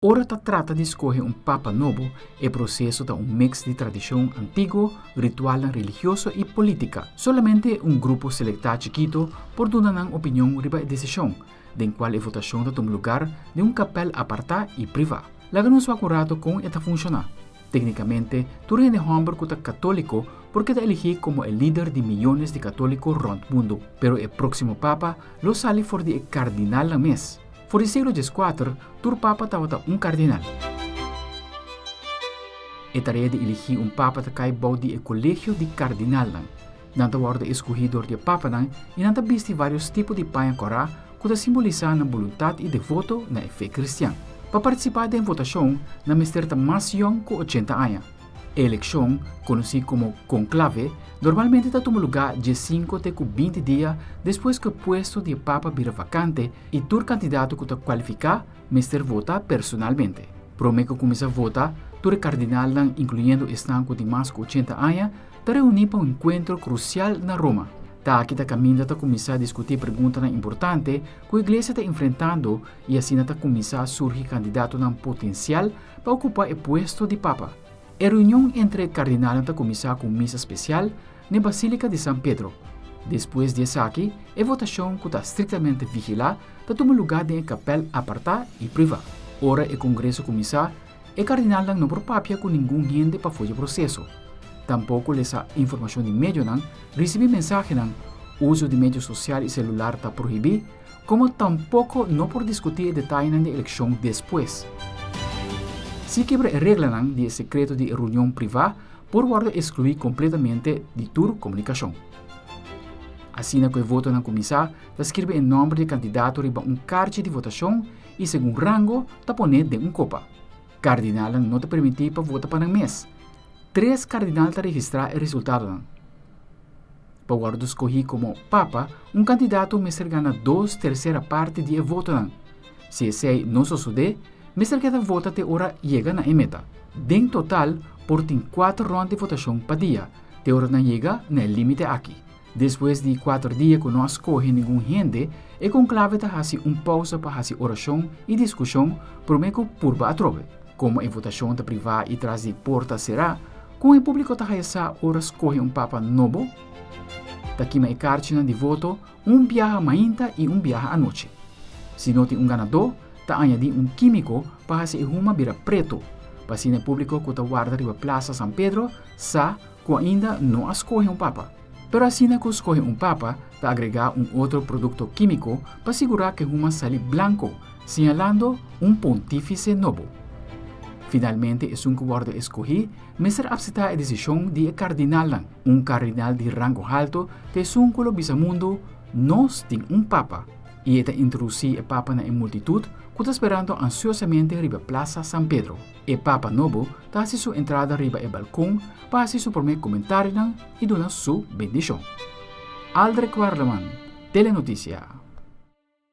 Ora ta trata di skohe un papa nobo, e proseso ta un mix di tradishon antiguo, ritualnan religioso i polítika. Solamente un grupo selektá chikito por duna nan opinion riba e desishon, den kual e votashon ta tuma lugar den un kapèl apartá i privá. Laga nos wak un rato kon e ta funshoná. Téknikamente, tur hende hòmber ku ta katóliko por keda eligí komo e lider di miyones di katóliko rònt mundu. Pero e próksimo papa lo sali for di e kardinalnan mes. For di siglo dieskuater, tur papa tabata un kardinal. E tarea di eligí un papa ta kai bou di e kolegio di kardinalnan. Nan ta wòrdu eskohí dor di e papanan i nan ta bisti vários tipo di paña kòrá ku ta simbolisá nan boluntat i devoto na e fe kristian. Pa partisipá den votashon, nan mester ta mas yòn ku ochenta aña. E elekshon, konosí komo konklave, normalmente ta tuma lugá diesinko te ku binti dia despues ku e puesto di e papa bira vakante i tur kandidato ku ta kualifiká mester vota personalmente. Promé ku kuminsá vota, tur e kardinalnan, inkluyendo esnan ku tin mas ku ochenta aña, ta reuní pa un enkuentro krusial na Roma. Ta aki ta kaminda ta kuminsá diskutí preguntanan importante ku iglesia ta enfrentando i asina ta kuminsá surgi kandidatonan potensial pa okupá e puesto di papa. E reunion entre e kardinalnan ta kuminsá ku un misa spesial n'e Basílika di San Pedro. Despues di esaki, e votashon ku ta estriktamente vigilá ta tuma lugá den e kapèl apartá i privá. Ora e kongreso kuminsá, e kardinalnan no por papia ku ningun hende pafó dje proseso. Tampoko lesa informashon di medionan, risibí mensahenan, uso di medio sosial i selular ta prohibí, komo tampoko no por diskutí e detayenan di elekshon despues. Si kebra e reglanan di e sekreto di e reunion privá, por wòrdu eskluí kompletamente di tur komunikashon. Asina ku e votonan kuminsá, ta skirbi e nòmber di e kandidato riba un karchi di votashon i segun rango ta pon'é den un kopa. Kardinalnan no ta permití pa vota pa nan mes. Tres kardinal ta registrá e resultadonan. Pa wòrdu skohí komo papa, un kandidato mester gana dos tersera parti di e votonan. Si esei no sosodé, mester keda vota te ora yega na e meta. Den total por tin kuater rònt di votashon pa dia, te ora nan yega na e límite aki. Despues di kuater dia ku no a skohe ningun hende, e konklave ta hasi un pousa pa hasi orashon i diskushon promé ku purba atrobe. Komo e votashon ta privá i tras di porta será, kon e públiko ta haya sa ora skohe un papa nobo? Ta kima e karchinan di voto un biaha mainta i un biaha anochi. Si no tin un ganadó, ta añadí un kímiko pa hasi e huma bira pretu, pa asina e públiko ku ta warda riba Plaza San Pedro sa ku ainda no a skohe un papa. Pero asina ku skohe un papa, ta agregá un otro produkto kímiko pa sigurá ku e huma sali blanko, señalando un pontífise nobo. Finalmente esun ku wòrdu eskohí mester apseptá e desishon di e kardinalnan. Un kardinal di rango halto ta esun ku lo bisa mundu, Nos tin un papa! I e ta introdusí e papa na e multitut ku ta sperando ansiosamente riba Plaza San Pedro. E papa nobo ta hasi su entrada riba e balkon pa hasi su promé komentarionan i duna su bendishon. Aldrich Werleman, Telenoticia.